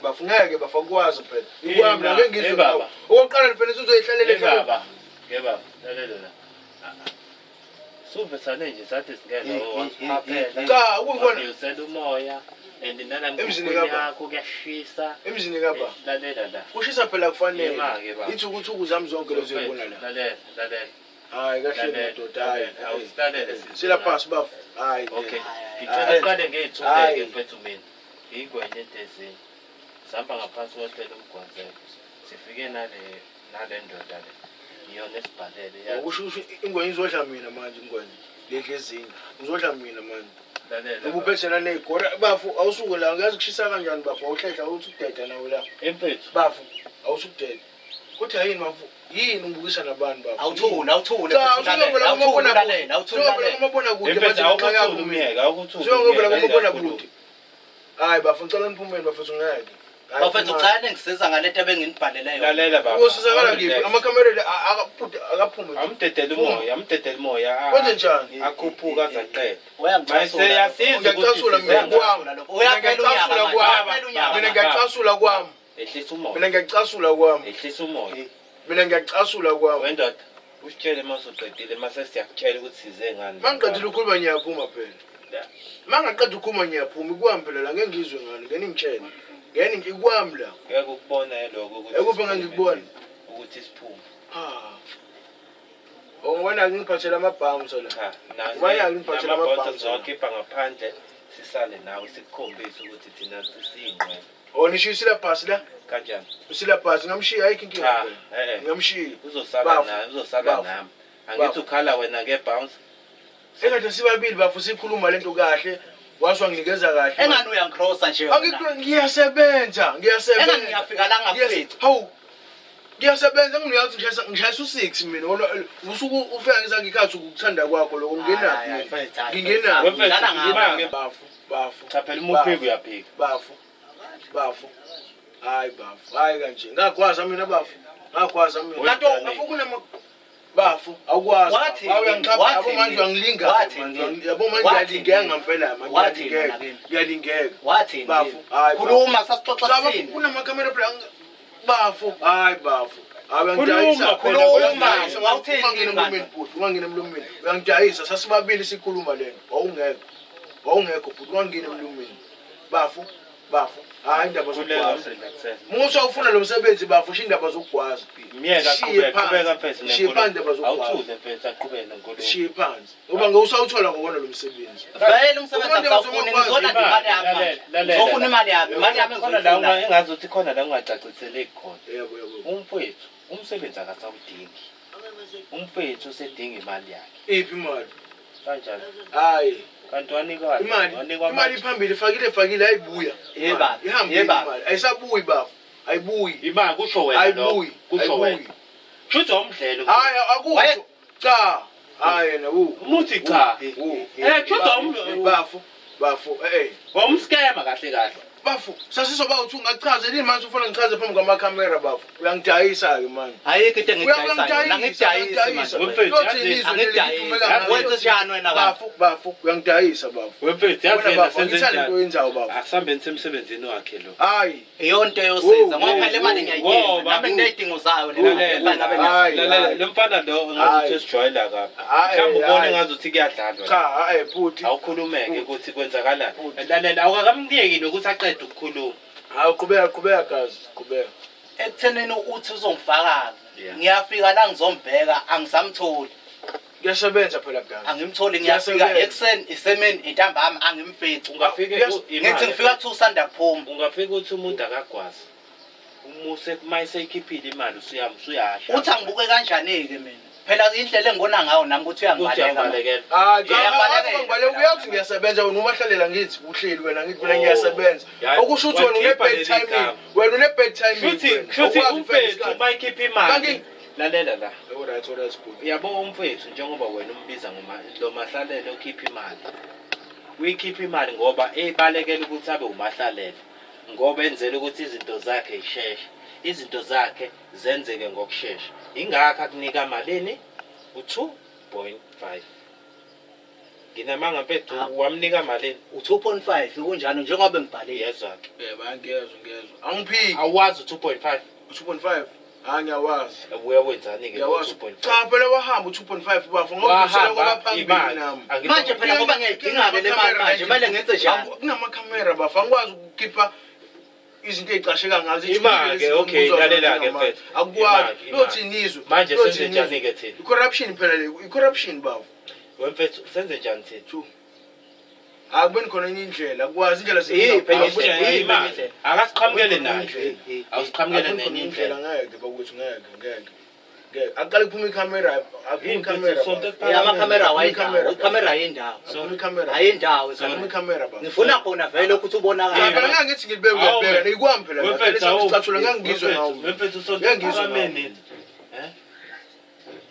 Bafo ngeke bafo akwazi phela. Ikwami la ngeke ngizwe Hey, baba. ngawe. Okokuqala phela uzoyihlalela Hey baba, hey baba, lalela la. Suvesane nje sathi singena wasiphaphela. Cha, ukukhona Usela umoya and nala Emzini mkhukhwini kababa. yakho kuyashisa. Emzini kababa. Lalela la. Kushisa phela kufanele. Yema-ke baba. Ithukuthuku zami zonke lezo uyibona la. Lalela, lalela. Hayi kahle Lalela, madoda hayi. lalela. Awusilalele sisi. Sila phasi bafo. Hayi. Okay. Hayi. Ngicela uqale ngey'thuleke Hayi. mfethu mina. Ingwenya edezini. Sihamba ngaphansi kohlelo umgwazelo. Sifike nale nale ndoda le. Iyona esibhalele yathi Ukusho usho ingwenya izodla mina manje ingwenya. Ledla ezinye. Uzodla mina manje. lalela. Ngoba uphethe naley'gora bafo awusuke la ngiyazi kushisa kanjani bafo awuhlehla awuthi ukudeda nawe la. Emfethu. Bafo awuthi ukudeda. Kodwa yini bafo? Yini ungibukisa nabantu bafo? Awuthule, awuthule. Cha, usuyovela Awuthule, kumabonakude. lalela, awuthule, Usuyovela lalela. kumabonakude Emfethu manje ngenxa yakho awukuthuli mina. umyeke, awukuthuli. Usuyovela umyeke, kumabonakude. Hayi bafo ngicela niphumeni bafethu ngeke. Hayi, Bafethu phumani. cha ningisiza ngalento ebenginibhalele yona. Lalela baba. Uyosizakala kephi? Amakhamera la akaphume nje. Amdedele umoya, amdedele umoya. Kwenze njani? Akhuphuka azaqeda. Uyangicasula. Mayeseyasiza Ngiyacasula mina kwami. Uyaphela unyaka Ngiyacasula manje, kwami. uyaphela unyaka Mina manje. ngiyacasula kwami. Ehlisa umoya. Mina ngiyacasula kwami. Ehlisa umoya. Mina ngiyacasula kwami. Wendoda, usitshele mase uqedile mase siyakutshela ukuthi size ngani. Mangiqedile ukukhuluma ngiyaphuma phela. La. Mangaqeda ukukhuluma ngiyaphuma ikwami phela la ngeke ngizwe ngani ngeke ningitshele. Ngeke ikwami la. Ngeke ukubona lokho ukuthi. Ekuphi engangikubona? Ukuthi siphume. Ah. Ongibona ngiphathela amabhangi la. Cha, Ubani ngiphathela namabhonsa amabhangi? sizowakhipha ngaphandle sisale nawe sikukhombise ukuthi thina siyingqwele. Oh nishiya usilabhasi la. Kanjani? Usilabhasi ngamshiya ayikho inkinga. Cha, phela. eh eh. Ngamshiya. Uzosala Bafo, nawe, uzosala bafo, nami. Angithi bafo. ukhala wena nge-bounce. Ekade sibabili bafo sikhuluma lento kahle. Waswa nginikeza kahle. Engani uyangicrossa nje wena. Angikho ngiyasebenza, ngiyasebenza. Engani ngiyafika la ngakufica. Hawu. Ngiyasebenza ngiyazi ngishayisa ngishayisa u6 mina. Wona usuku ufika ngizangikhathi ukuthanda kwakho lokho ngingenaphi. Hayi, hayi, mfethu, hayi, Ngingenaphi. mfethu, Udlala ngami. Mfethu, Bafo, bafo. Cha phela uma uphika uyaphika. Bafo. Bafo. Hayi bafo. Hayi kanje. Ngagwaza mina bafo. Ngagwaza mina. Kanti Bafo kunama Bafo awukwazi. Wathini? Awu uyangichapha yabo Wathini? manje uyangilinga. Wathini? Manje yabo manje Wathini? uyalingeka ngempela manje. Wathini Uyalingeka. wena kimi? Uyalingeka. Wathini? Bafo, hayi, bafo. Khuluma sasixoxa Cha bafo sithini? kunamakhamera phela bafo. Hayi bafo. Hayi Khuluma uyangidayisa. phela, Khuluma. Wawuthini Wawuthini Ungangena emlomeni bhuti, ungangena emlomeni. Uyangidayisa sasibabili sikhuluma lento. Wawungekho. Wawungekho bhuti, ungangena emlomeni. Bafo, bafo. Hayi indaba Khuleka zokugwaza. umrelaxele. Musa ufuna lo msebenzi bafo, ushiya indaba zokugwaza. Myeka Shiye qhubeka, qhubeka phansi. mfethu Shiye phansi indaba zokugwaza. Awuthule mfethu aqhubeke nenkulumo. Shiye phansi. Ngoba ngewusawuthola ngokona lo msebenzi. Vele umsebenzi angisawufuni ngizolanda imali yami manje. Lalela, Ngizofuna imali yami, imali yami Khona la engizoyifuna. engazi ukuthi khona la ungacaciseleki khona. Yebo yebo. Umfowethu umsebenzi akasawudingi. Umfowethu usedinga imali yakhe. Iphi imali? Kanjani? Hayi. Kanti wanikwa Imali. wanikwa Imali iphambili ifakile fakile ayibuya. Ye baba, Ihambile ye baba. imali. Ayisabuyi bafo. Ayibuyi. Imali kusho wena lokho. Ayibuyi. Kusho wena. Ayibuyi. Shuthi umdlelo. Hayi akusho. Cha. Hayi yena wu. Umuthi cha. Wu. Eh kusho Bafo. Bafo. Eh eh. wamskema kahle kahle. Bafo, sasizoba uthi ungachaze yini manje ufuna ngichaze phambi kwamakhamera bafo. Uyangidayisa ke manje. Ayikho into engiyidayisayo. Angidayisi manje. Wemfethu, Angidayisi. Wenze njani wena kanti? Bafo, bafo, uyangidayisa bafo. Wemfethu yazi Wena yena bafo, senze angithandi into njani? oyenzayo bafo. Asihambeni semsebenzini wakhe lo. Hayi. Iyonto eyosiza ngoba phela imali ngiyayidinga. Ngoba- Nami nginey'dingo zayo le mali. Lalela, Imali ngabe ngiyazi. Hayi, lalela hayi. lo mfana lo ngathi Hayi. usijwayela kabi. Hayi, Mhlawumbe ubone hayi. ngathi uthi kuyadlalwa. Cha, hayi bhuti. Awukhulumeke ukuthi kwenzakalani. Lalela awukakamniki nokuthi aqede ukukhuluma. Hayi qhubeka qhubeka gazi, qhubeka. Ekuthenini uthi uzongifakaza. Yeah. Ngiyafika la ngizombheka angisamtholi. Kuyasebenza phela gazi. Angimtholi ngiyafika Kuyasebenza. ekuseni isemeni intambama angimfici. Ungafike Yes. Ngithi ngifika kuthiwa usanda kuphuma. Ungafika uthi umuntu akagwazi. Umuse mayeseyikhiphile imali usuyam usuyasha. Uthi angibuke kanjani-ke mina? Phela indlela engibona ngayo nami ukuthi Uthi uyangibaleka. uyangibalekela. Hayi cha, Ngiyabalekela. ngibaleka uyathi ngiyasebenza wena umahlalela ngithi uhleli wena ngithi mina Oh. ngiyasebenza. Ya, Okusho ukuthi wena une wakhipha bad leli timing. gama. Wena une bad timing. Shuthi wena. shuthi Awukwazi ukufika umfethu isikhathi. mayikhipha imali. Kanti- Lalela la. Alright, alright, good. Uyabo umfethu njengoba wena umbiza ngoma lo mahlalelo okhipha imali. Uyikhipha imali ngoba ebalekela ukuthi abe umahlalela. Ngoba enzela ukuthi izinto zakhe zisheshe. Izinto zakhe zenzeke ngokushesha. Ingakho akunika malini? U2.5. Nginamanga mfethu, wamnika malini? U-2.5 kunjalo njengoba ngibhalile. Yezwa-ke. Yebo, ngiyezwa, ngiyezwa. Angiphiki. Awazi u-2.5? U-2.5? Hayi, ngiyawazi. Uyakwenzani-ke Ngiyawazi. ngo-2.5? Cha phela wahamba u-2.5 bafo ngoba usele Wahamba kwabaphambili imali. nami. Angithi- Manje phela ngoba ngiyayidinga-ke le mali manje kumele ngenze njani? Kunamakhamera bafo, angikwazi ukukhipha izinto ey'casheka ngazo. Ima-ke, okay, lalela-ke mfethu. Akukwazi. Ima-ke, ima. Yothini izwe? Manje Yothini senze izwe? njani-ke thina? I-corruption phela le, i-corruption bafo. Wemfethu senze njani thina? Akubeni khona enye indlela, akukwazi indlela Iyiphi enye Akubeni indlela? khona Iyiphi Imali. indlela? Akasiqhamukele Akubeni khona nayo. indlela. Awusiqhamukele Akubeni khona nenye indlela, indlela. ngeke bakwethu, ngeke, ngeke. Ngeke. Akuqale kuphume ikhamera, akuphume Yini ikhamera. mfethu, sonke bafo. Eh, amakhamera Aphume awayindawo, ikhamera, ikhamera ayindawo. Akuphume ikhamera. Ayindawo Akuphume ikhamera. ikhamera bafo. Ngifuna khona vele ukuthi Cha ubonakale. phela ngeke ngithi ngilibeke uyabheka, neyikwami phela la. Wemfethu, Phela awu. isicathulo ngeke ngizwe ngawo. Wemfethu usonto Ngeke ngizwe ngawo. ekuphakameni. Eh?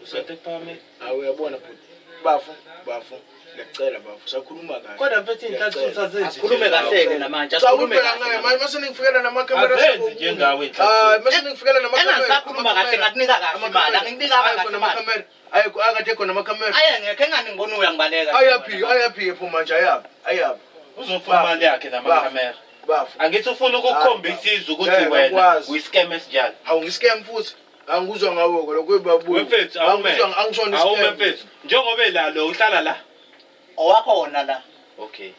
Usonto ekuphakameni. Hawu uyabona bhuti. Bafo, bafo, ngiyacela bafo, sakhuluma kahle. Kodwa mfethu iy'nhlanhla azenzi Asikhulume njengawe. kahle-ke namanje, Cha asikhulume kuphela kahle ngeke namanje. manje mase ningifikela namakhamera Azenzi njengawe iy'nhlanhla. Hayi mase ningifikela namakhamera. Engangisakhuluma kahle ngakunika kahle imali, angikunikanga kahle imali. Amakhamera. Ayekho akade khona amakhamera. Aye ngekho engani ngibona uyangibaleka. Ayaphi, ayaphi pho manje ayaphi, ayaphi. Uzofuna imali yakhe namakhamera. Bafo. Angithi ufuna ukukhombisa izwe ukuthi Ngeke wena akwazi. uyi-scam esinjani. Hawu ngiscam futhi. Angikuzwa ngawo ke lokho babu. Wemfethu awume. Angishona Awume iscam. mfethu. Njengoba elalo uhlala la. Owakhona la. Okay.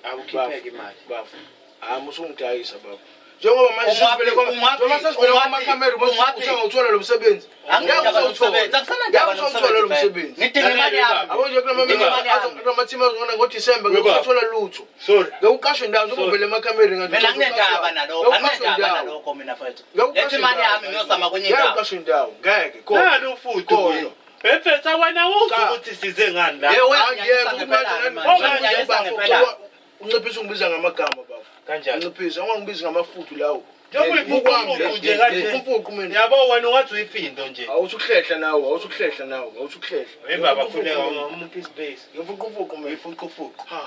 Awukhipheke imali. Bafo. Hayi musungidayisa bafo. Njengoba manje Ungaphi, sesivele kwa ungaphi, njengoba sesivele ungaphi, kwamakhamera ungaphi? usengawuthola lo msebenzi. Anginandaba Ngeke usawuthola. nomsebenzi, akusanandaba Ngeke usawuthola lo nomsebenzi. msebenzi. Ngidinga imali yami. Yabo nje Ngidinga imali yami. kulama-team azongena ngoDisemba ngeke Weba. usathola lutho. Sorry. Ngeke uqashwe indawo njengoba uvele emakhamereni ngathi Mina uqashwe anginendaba indawo. nalokho, Ngeke uqashwe anginendaba indawo. nalokho mina mfethu. Ngeke uqashwe Letha imali indawo. yami ngiyozama kwenye Ngeke indawo. uqashwe indawo. Ngeke. Khona. Nalo futhi. Khona. Mfethu wena uzwe Cha. ukuthi size ngani la. Yebo, Hayi, uyanginyanyisa ngeke, ngempela ukuthi manje. manje Uyanginyanyisa bafo, ngempela. Unciphisa ungibiza ngamagama bafo. Kanjani? Unciphisa ungangibizi ngamafuthu lawo. Njengoba uyifuqufuqu nje kanje. Umfuqu mina. Yabo wena ungathi uyifindo nje. Awuthi ukuhlehla nawe, awuthi ukuhlehla nawe, awuthi ukuhlehla. Hey baba khuleka umuphi space. Ngimfuqufuqu mina. Uyifuqufuqu. Ha.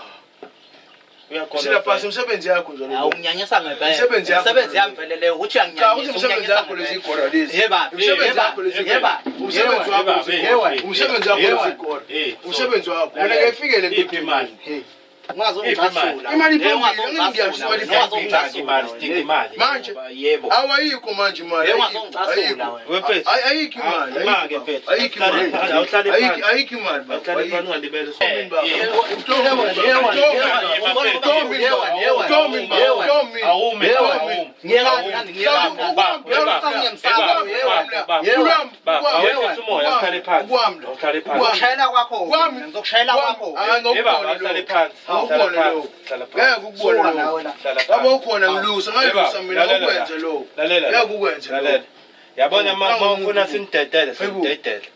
Uyakhona. Sila phansi imisebenzi yakho nje Hawu lo. unginyanyisa ngempela. Imisebenzi yakho. Imisebenzi yami vele leyo ukuthi Cha uthi uyanginyanyisa. imisebenzi Unginyanyisa yakho lezi ngempela. igora lezi. Yebo, Imisebenzi yebo, yakho lezi. yebo. Umsebenzi wakho lezi. Yebo. Umsebenzi wakho Yebo. lezi igora. Eh, Umsebenzi wakho. Mina ngeke ifike le Iphi imali? Hey. Ungazongicasula. Imali Yebo, iphambili, ungazongicasula angeke wena, ngiyasho, ungazongicasula Imali, wena. sidinga imali. Manje. Yebo. Awayikho manje imali. Yebo, ayikho, ungazongicasula ayikho. wena. Wemfethu. Ayikho imali. Ima-ke ayikho, mfethu. Ayikho imali. Awuhlale Ayikho phansi. ayikho imali bafo. Awuhlale phansi Ayikho. ungalibele. Awume, awume. Awehlisa umoya, awuhlale phansi. Awuhlale phansi. Ngizokushayela kwakho. Ngizokushayela kwakho. Yebo, awuhlale phansi. Awubone Hlala lokho. phansi. Hlala phansi. Ngeke ukubone Suka lokho. nawe la. Hlala Ngabe phansi. ukhona ngilusa, ngalusa mina Lalela la. ukwenze lokho. Lalela la. Ngeke ukwenze Lalela. lokho. Yabona Nangu uma ufuna umuntu. sinidedele, Hayibo. sinidedele.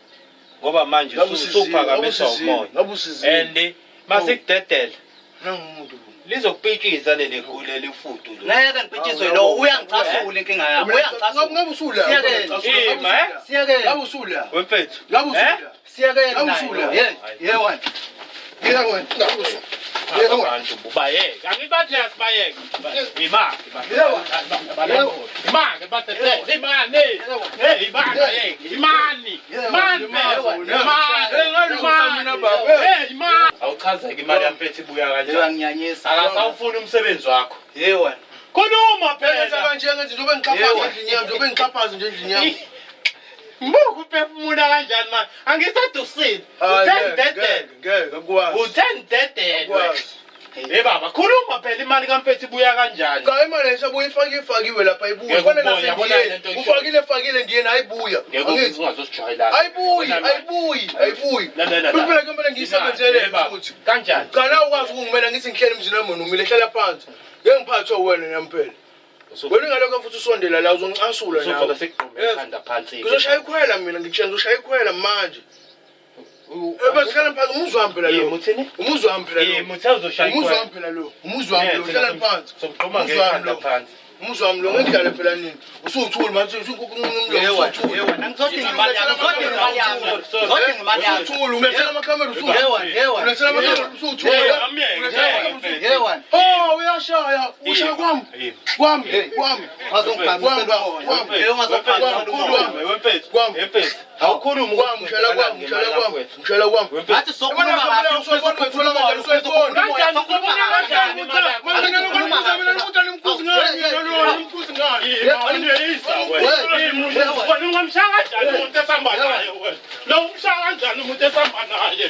Ngoba manje Ngabe usizile, usuphakamiswa ngabe usizile, umoya. ngabe usizile. And masikudedele Nangu umuntu bo. lizokupitshiza leli gule lifudu lo. Ngeke ngipitshizwe lo uyangicasula inkinga yakho. Uyangicasula. Ngabe usula. Siyakele. Ima, eh? Siyakele. Ngabe usula. Wemfethu. Ngabe Eh? usula. Siyakele Ngabe naye. usula. Ye, ye wena. Yeka wena. Ngabe usula. Yeka wena. Abantu bubayeke. Angibathi asibayeke. Imake. Yebo. Imake badedele. Imani. Hey imani bayeke. Imani. Imani. Imani. Imani. Hey imani. Awuchazeke imali yamfethu ibuya Ye kanjani? uyanginyanyisa. Akasawufuni umsebenzi wakho. Ye wena. Khuluma Yenza phela. kanje ngenze njengoba ngixhaphaza endlini yami, njengoba ngixhaphaza nje endlini yami. Mbuka uphefumula kanjani manje? Angisadusile. Hayi, Uthe ngeke, ngidedele. ngeke, akukwazi. Uthe ngidedele. Akukwazi. Hey baba, khuluma phela imali kamfethu ibuya kanjani? Cha imali ayisabuye ifake ifakiwe lapha ayibuyi. Ngeke Kufanele ubone, yabona nasendiyeni. lento oyishoyo. Ufakile fakile ndiyeni ayibuya. Ngeke Angithi ungazosijwayela. ayibuyi, ayibuyi, ayibuyi. Lalela la. Futhi phela kumele ngiyisebenzele Imali, baba. futhi. Kanjani? Cha la ukwazi ukungimela ngithi ngihlele emzini wami wena umile hlala phansi. Ngeke ngiphathwe wena nami phela. Wena ingalokho futhi usondela la uzongicasula Usufuna nawe. sikugqume Yes. ekhanda phansi. Ngizoshaya ikhwela mina ngikutshela ngizoshaya ikhwela manje. Bese hlala phansi umuzwa wami phela Yebo lo. uthini? Umuzwa wami phela lo. Yebo uthe uzoshaya Umuzwa ikhwela. wami phela lo. Umuzwa wami lo hlala phansi. Somqhuma Umuzwa wami ngekhanda lo. phansi. Umuzi wami lo ngidlale phela nini. Usuthuli manje usunkukungumlo Yewa, usuthuli. yewa, angizodinga imali yami, ngizodinga imali yami. Ngizodinga imali yami. Usuthuli ulethela amakhamera usuthuli. Yewa, yewa. Ulethela amakhamera usuthuli. Ulethela amakhamera usuthuli. Yewa. Oh uyashaya, ushaya kwami. Kwami, kwami. Ungazophakamisela umoya. Yewa, ungazophakamisela umoya. Kwami. Awukhulumi Kwami, ushayela kwami, ushayela kwami, ushayela kwami. Ngathi sokhuluma kahle, usukhuluma umoya, usukhuluma umoya, sokhuluma kahle. Wena ungamshaya kanjani umuntu esihamba naye wena? Lo umshaya kanjani umuntu esihamba naye?